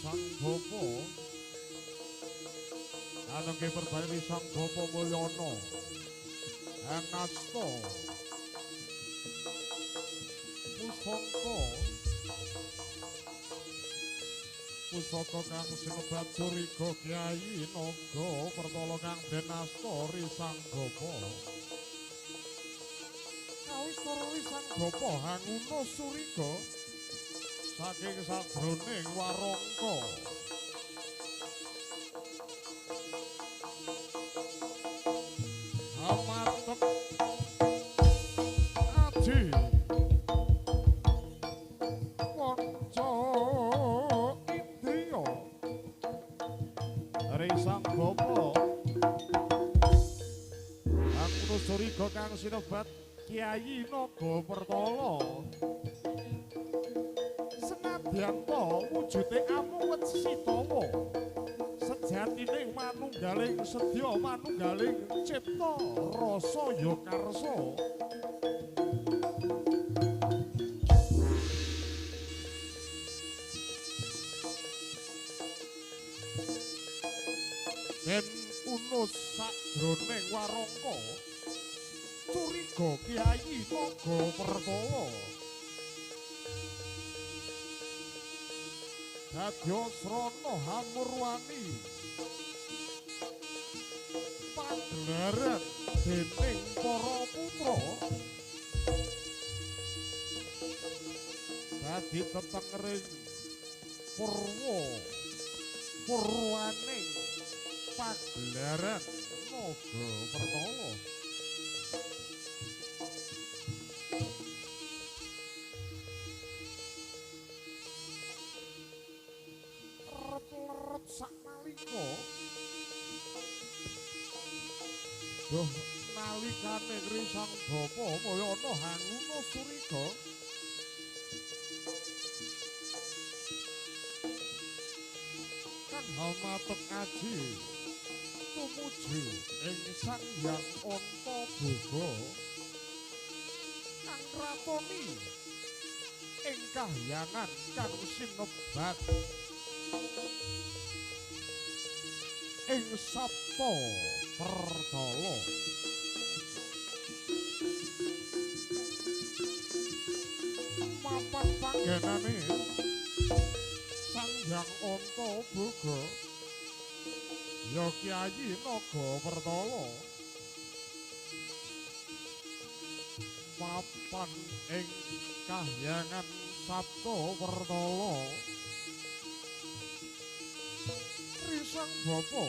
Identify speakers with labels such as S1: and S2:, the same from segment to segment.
S1: Sang Bapa anengge perbayan Sang Bapa Mulyana angasta pusaka pusaka kang sinebat curiga Kyai Naga Pertala kang den asta Risang Bapa kawistara Risang Bapa hanguna suriga saking sajroning warangka amatek aji panca indriya Risang Bapa hanguna suriga kang sinebat Kyai Naga Pertala senadyan ta wujude amung wet sitawa sejatine manunggaling sedya manunggaling cipta rasa ya karsa den unus sajroning warangka curiga Kyai Naga Pertala dadya srana hamurwani pagelaran dening para putra dadi tetengering purwa purwaning pagelaran Naga Pertala. Lerep saknalika duh nalikane Risang Bapa Mulyana hanguna suriga kang hamatek aji tumuju ing Sang Hyang Antaboga kang ratoni ing kahyangan kang sinebat ing Sapta Pertala. Mapan panggenane Sang Hyang Antaboga ya Kyai Naga Pertala mapan ing kahyangan Sapta Pertala Risang Bapa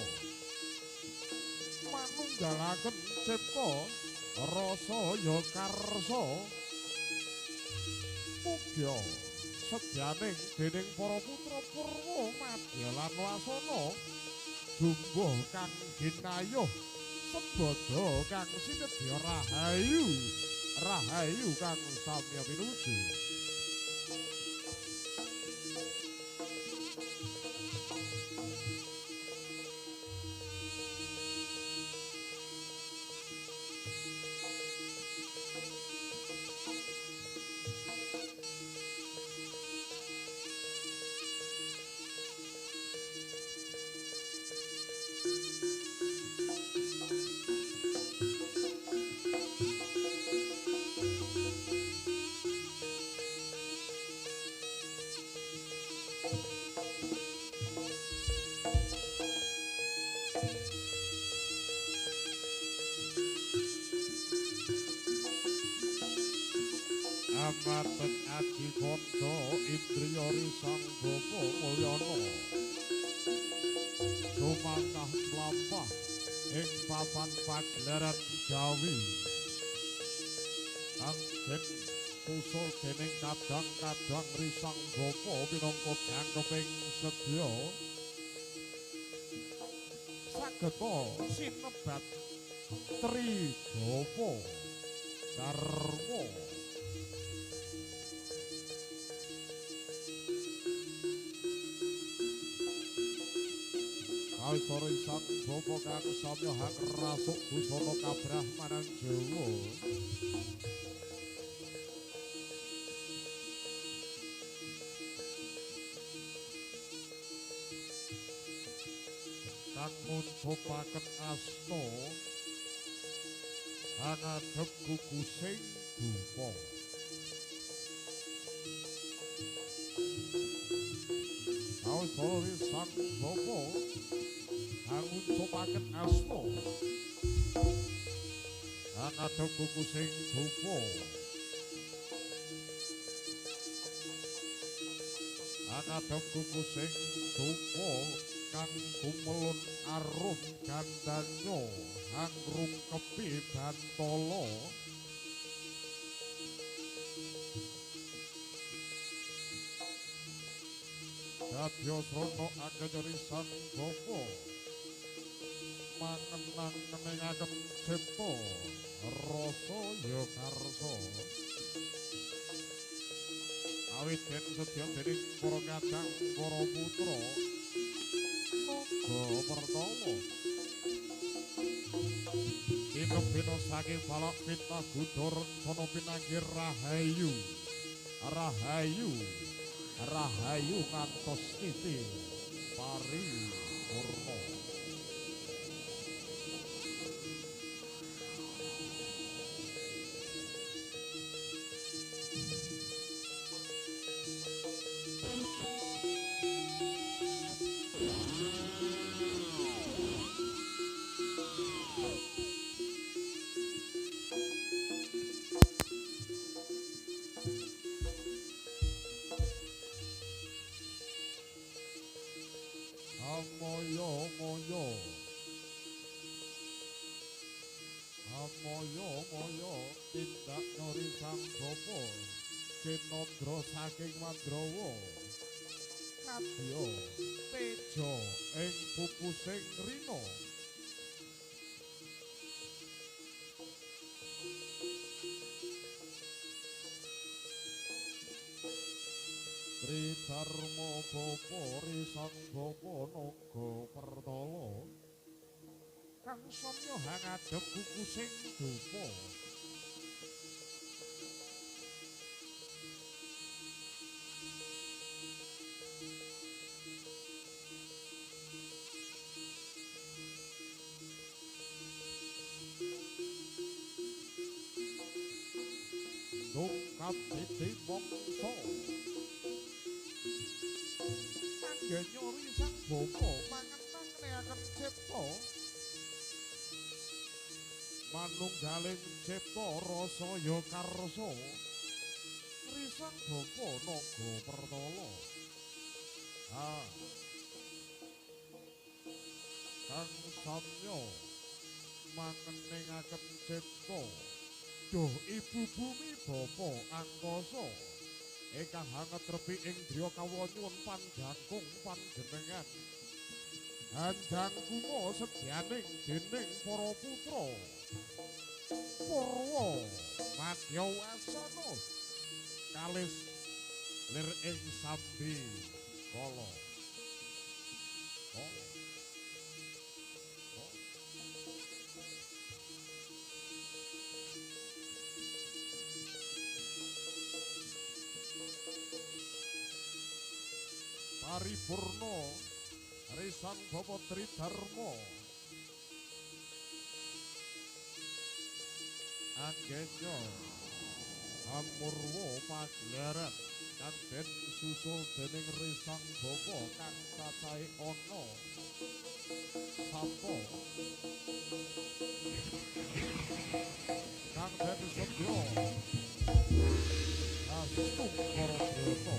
S1: manunggalaken cipta rasa ya karsa mugya sedyaning dening para putra purwa madya lan wasana jumbuh kang ginayuh sebada kang sinedya rahayu rahayu kang samya pinuju. Amatek aji kanca indriya Risang Bapa Mulyana sumangkah mlampah ing papan pagelaran Jawi kang den susul dening kadang-kadang Risang Bapa minangka jangkeping sedya sageta sinebat Tri Bapa Dharma. Kawistara Sang Bapa kang samya hang rasuk busana kabrahmanan Jawa. kang muncupaken asta angadhep gugusing dupa. Awis sang bapa kang muncupaken asta angadhep gugusing dupa. Angadhep gugusing dupa kang gumelun arum gandanya angrungkepi bantala. Dadya srana anggenyori sang bapa mangenang-ngeningaken cipta rasa ya karsa. Awit den sedya dening para kadang para putra naga pertama tinebina saking balak fitnah gudha rencana pinanggih rahayu rahayu rahayu ngantos titi paripurna. Amaya-maya tindak nyori sang bapa Cinandra saking Mandrawa kadya teja ing pupusing rina. Tridharma bapa risang bapa naga pertala kang samya hangadhep gugusing dupa. Dongkap titi mangsa anggenyori sang bapa mangenang-neaken cipta manunggaling cipta rasa ya karsa risang bapa naga pertala. Ha kang samya mangeningaken cipta duh ibu bumi bapa angkasa ingkang hanget repi ing driya kawula nyuwun panjangkung panjenengan hanjangkunga sedyaning dening para putra purwa madya wasana kalis lir ing sambi kala. Paripurna risang bapa Tridharma anggenya amurwa pagelaran kang den susul dening risang bapa kang cacahe ana sapa kang den sedya astung para brata.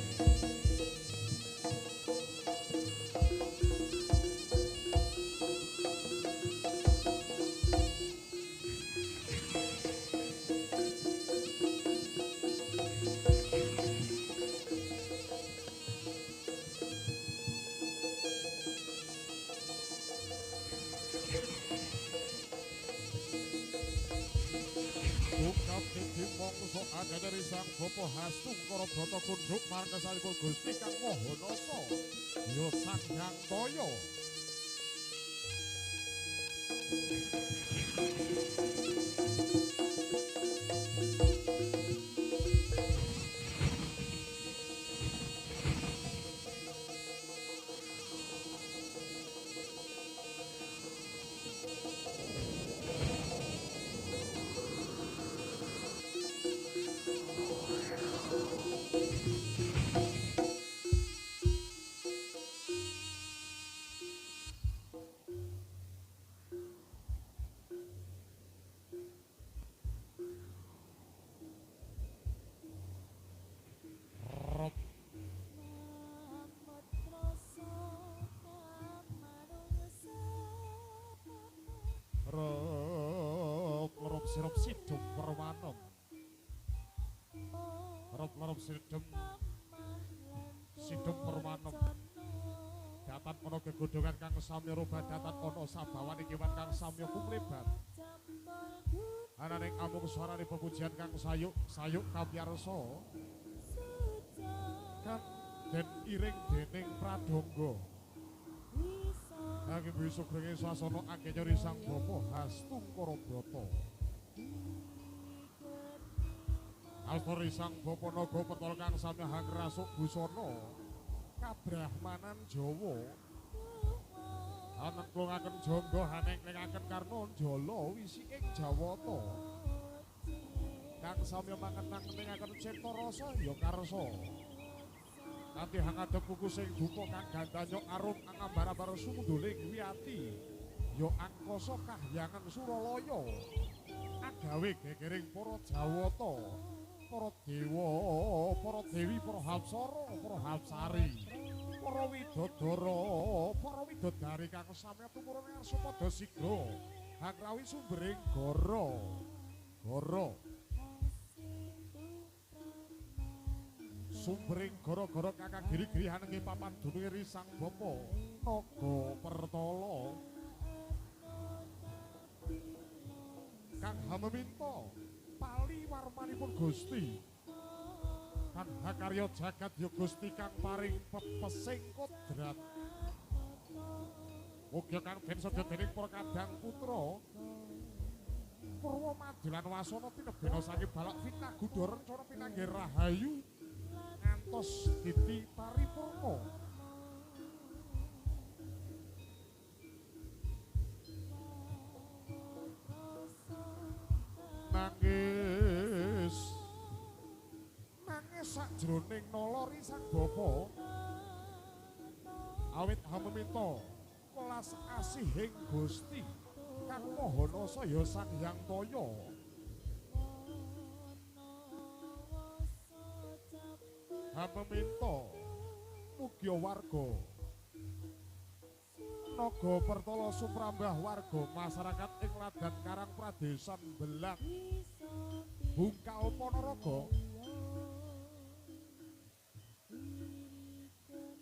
S1: Dari sang bapa hastung kara brata kunjuk marang kesalikul Gusti Kang Maha Nasa ya Sang Hyang Taya. Sirup sidum perwanem. Lerep-lerep sidum sidum perwanem. Datan ana gegodhongan kang samya robah datan ana sabawane kewan kang samya kumlebat. Ananing amung swarane pepujian kang sayuk sayuk kapiyarsa kang den iring dening pradangga. Kang bisa grenge swasana akeh nyori sang bapa Hastungkara Brata. Astori sang bapa naga petala kang samya hangrasuk busana kabrahmanan Jawa. Hanengklungaken jangga hanengklingaken karna jala wisiking Jawata. Kang samya mangenang-menengaken cipta rasa ya karsa. Kanthi hangadhep kukusing dupa kang gandanya arum angambar-ambar sumundhuling wiyati ya angkasa kahyangan Suralaya agawe gegering para Jawata, para dewa, para dewi, para hapsara, para hapsari, para widodara, para widodari kang samya tumurun ngarsa padha sigra hangrawi sumbering gara. Gara sumbering gara-gara kakak giri-giri hanengi papan dununge risang bapa Naga Pertala kang hameminta pali warmanipun Gusti kang hakarya jagat ya Gusti kang paring pepesing kodrat mugi kang den sedya dening para kadang putra Purwa Madilan Wasana tinebena saking balak fitnah gudha rencana pinanggih rahayu ngantos diti paripurna. Nangis nangis sakjroning nalari sang bapa awit hameminta welas asihing Gusti kang Maha Nasa ya Sang Hyang Taya. Hameminta mugia warga Naga Pertala suprambah warga masyarakat ing Ladan Karang Pradesan Belang Bungkal Ponorogo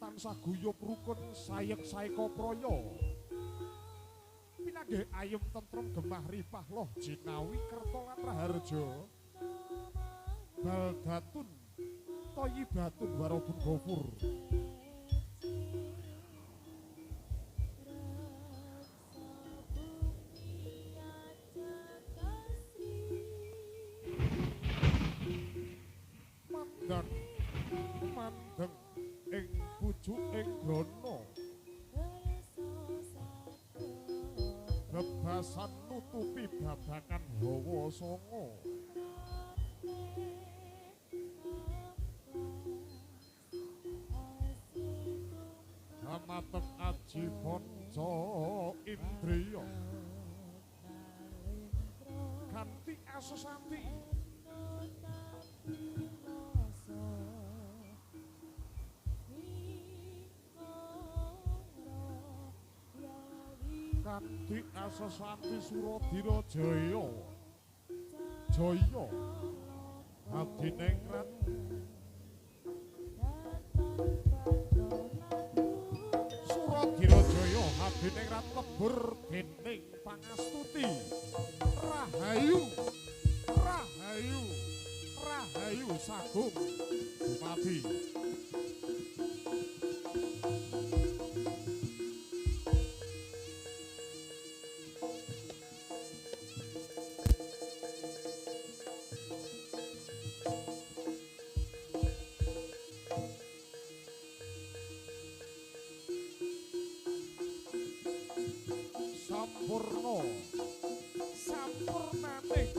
S1: tansah guyub rukun sayek saeka praya pinanggih ayem tentrem gemah ripah loh jinawi kerta lan raharja baldatun thayyibatun warabun ghafur. Mandang mandeng ing pucuking grana bebasan nutupi babakan hawa sanga. Amateng aji panca indriya kanthi asesanti kanthi asesanti Suradira Jaya Jaya Adiningrat Suradira Jaya Adiningrat lebur dening pangastuti rahayu rahayu rahayu sagung dumadi. Sampurna sampurnaning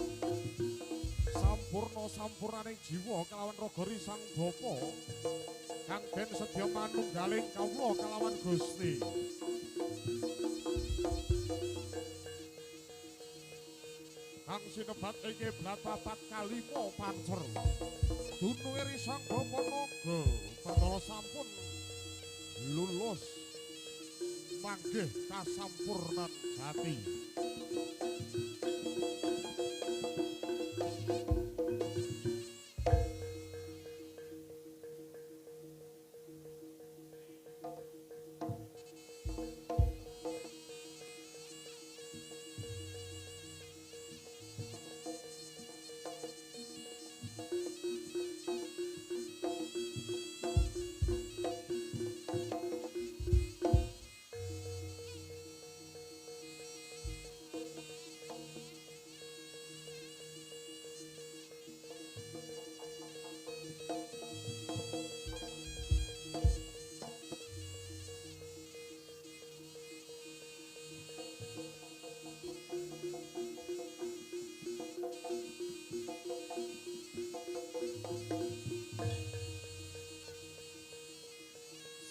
S1: sampurna sampurnaning jiwa kelawan raga risang bapa kang den sedya manunggaling kawula kalawan Gusti. Kang sinebat ing kiblat papat kalima pancer dununge risang bapa naga Pertala sampun lulus manggih kasampurnan jati.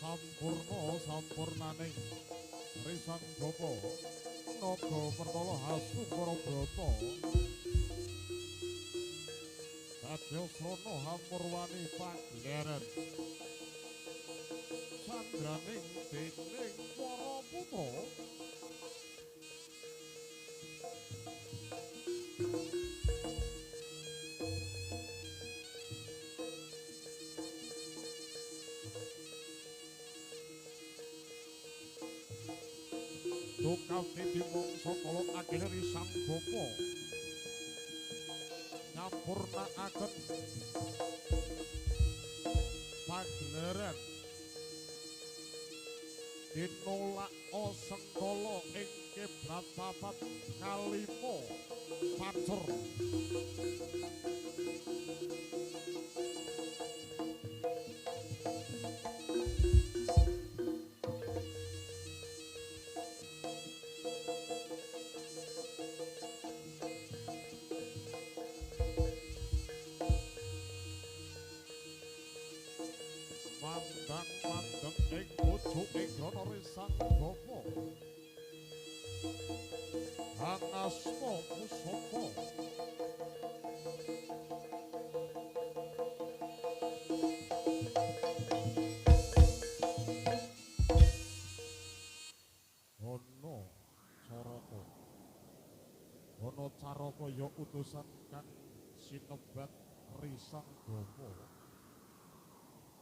S1: Sampurna sampurnaning Risang Bapa Naga Pertala Hasukara Brata Dadya srana hamurwani pagelaran candraning dening para putra Tukang di mangsa kala akhire Sang Bapa nyampurnakaken pagelaran dinolak sengkala ing kiblat papat kalima pancur. Mandang ing pucuk ing grana Risang Bapa Hangasma pusaka Ana Caraka. Ana Caraka ya utusan kang sinebat Risang Bapa.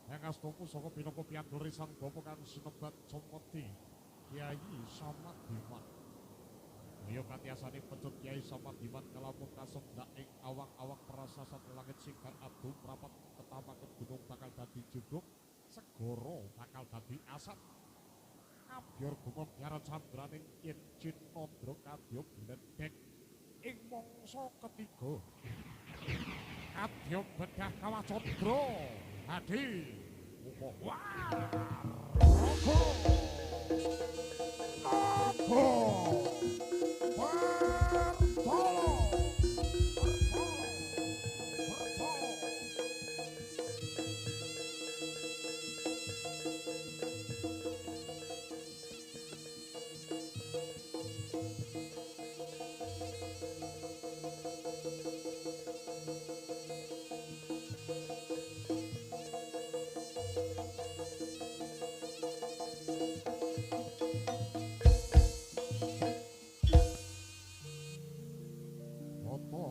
S1: Hangasma pusaka pinangka piyandure Sang Bapa kang sinebat Cemeti Kyai Samadiman. Kaya katiasane pecut Kyai Samadiman kalamun kasendak ing awang-awang prasasat langit sing adum rapat ketamaken gunung bakal dadi jugruk, segara bakal dadi asap. Kabyor gumebyaran candraning yen Cinandra kadya bledhek ing mangsa ketiga. Kadya bedah kawah candra hadi muka waraga naga Pertala Pertala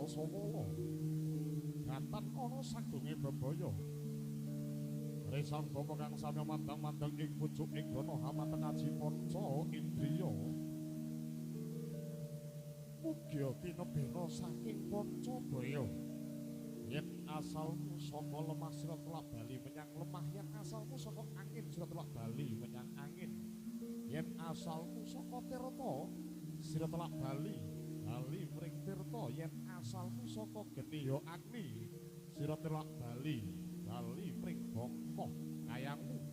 S1: Sawala datan ana sagunge bebaya. Risang Bapa kang samya mandang-mandang ing pucuk ing grana hamateng aji panca indriya. Mugia tinebena saking pancabaya. Yen asalmu saka lemah sira telak bali menyang lemah, yen asalmu saka angin sira telak bali menyang angin. Yen asalmu saka tirta sira telak bali bali mring tirta, yen asalmu saka geni ya agni sira telak bali bali mring bangka kayangmu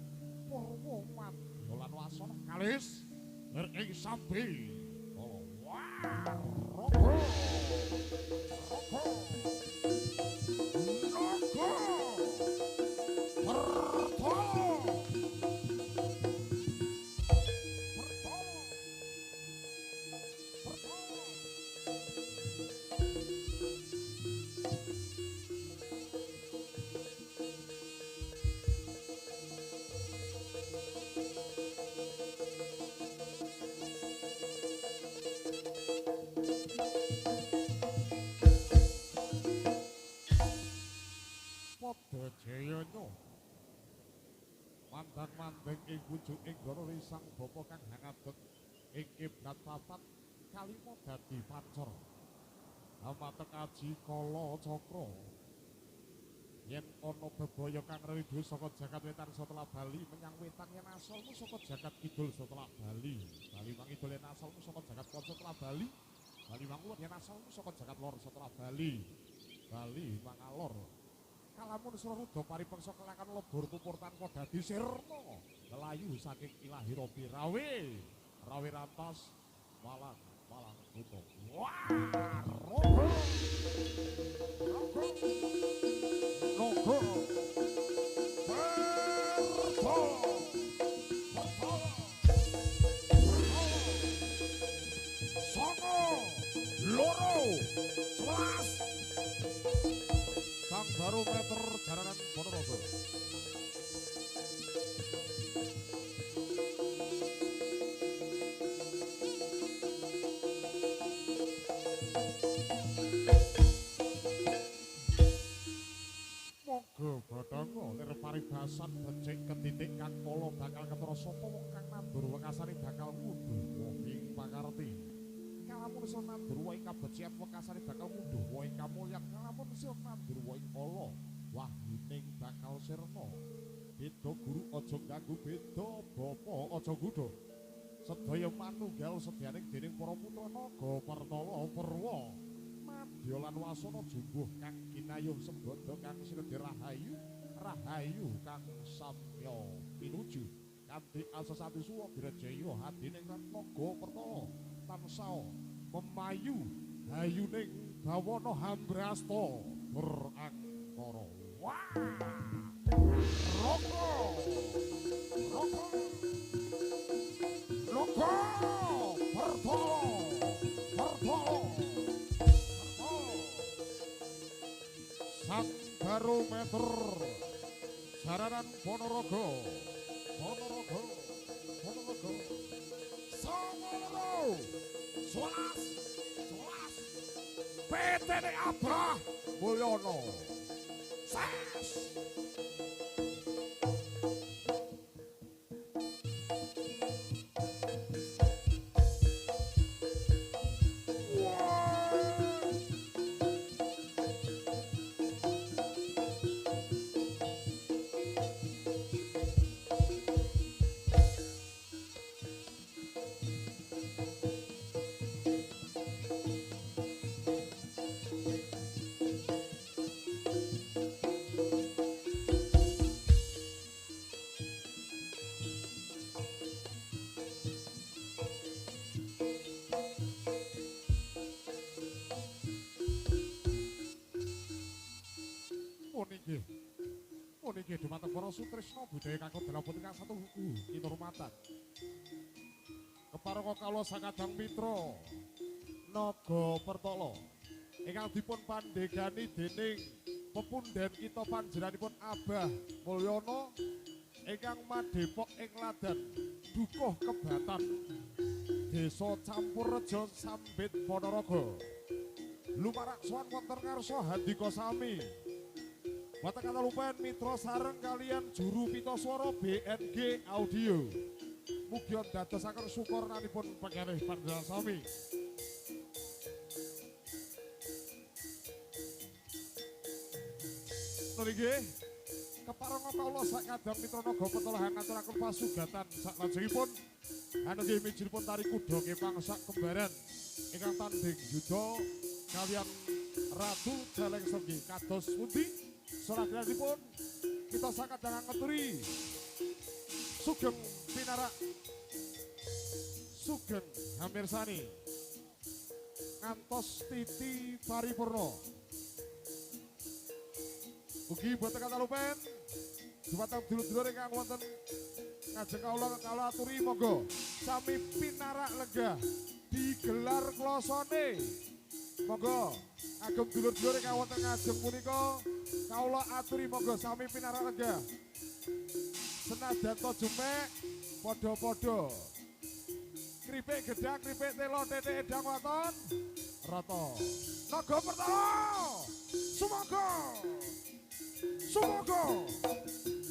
S1: purwa madya lan wasana kalis lir ing sambi waraga raga naga Pertala Pertala Pertala. Pada jayanya mandang-mandeng ing pucuking goro sang bapa kang hangadeg ing kiblat papat kalima dadi pancor. Amateng aji kala cakra. Yen ana bebaya kang ridu saka jagat wetan setelah Bali menyang wetan yen asalmu saka jagat kidul setelah Bali. Bali mangidul yen asalmu saka jagat kulon setelah Bali. Bali mangulon yen asalmu saka jagat lor setelah Bali. Bali mangalor. Kalamun sura paripeksa kelakan lebur pupur tanpa dadi sirna melayu saking ilahi robi rawe rawe rantas malang malang kutha. Wah, rogo rogo rogo berto berto songo loro 11 sang barometer jaranan Ponorogo. Monggo bathanga lir paribasan becik ketitik kang pala bakal ketara sapa wong kang nandur wekasane bakal ngundhuh wohing pakarti. Kalamun sira nandur wohing kabecikan wekasane bakal ngundhuh wohing kamulyan. Kalamun sira nandur wohing ala wahyuning bakal sirna. Beda guru aja ganggu beda bapa aja nggodha. Sedaya manunggal sedyaning dening para putra naga Pertala Perwa. Madya lan wasana jumbuh kang ginayuh sembada kang sinedya rahayu rahayu kang samya pinuju. Kanthi asasati suwa Wirajaya hadining naga Pertala tansah memayu hayuning bawana hambrasta berangkara. Wah! Roko! Roko! Roko! Pertala! Pertala! Pertala! Sang barometer jaranan Ponorogo. Ponorogo. Ponorogo. Songo loro 11 11 PT Abah Mulyono. Ses. Puniki dumateng para sutrisna budaya kanggo dalem ingkang satu kinurmatan. Keparaka kawula sakadang mitra Naga Pertala ingkang dipun pandhegani dening pepundhen kita panjenenganipun Abah Mulyono ingkang madhepok ing Ladan Dukuh Kebatan Desa Campurrejo Sambit Ponorogo. Lumarak sowan wonten ngarsa handika sami. Boten kata lupen mitra sareng kalian juru pita swara BNG Audio. Mugi dadosaken sukornanipun pangereh panjenengan sami. Nun inggih, kepareng kawula sakadang mitra Naga Pertala ngaturaken pasugatan saklajengipun anungih mijilipun tari kuda kepang sak kembaran ingkang tandhing yuda kalian Ratu Celeng Sergi kados pundi? Suraganipun kita sakadang ngeturi sugeng pinarak sugeng hamirsani ngantos titi paripurna. Ugi boten katalupen dumateng dulur-dulur ingkang wonten ngajeng kawula kawula aturi monggo sami pinarak lenggah digelar klosone. Monggo agem dulur-dulur ingkang wonten ngajeng punika kawula aturi monggo sami pinarak lenggah. Senajan to jumek padha-padha. Kripik gedhang, kripik telo, titik edang waton rata. Naga Pertala sumangga. Sumangga.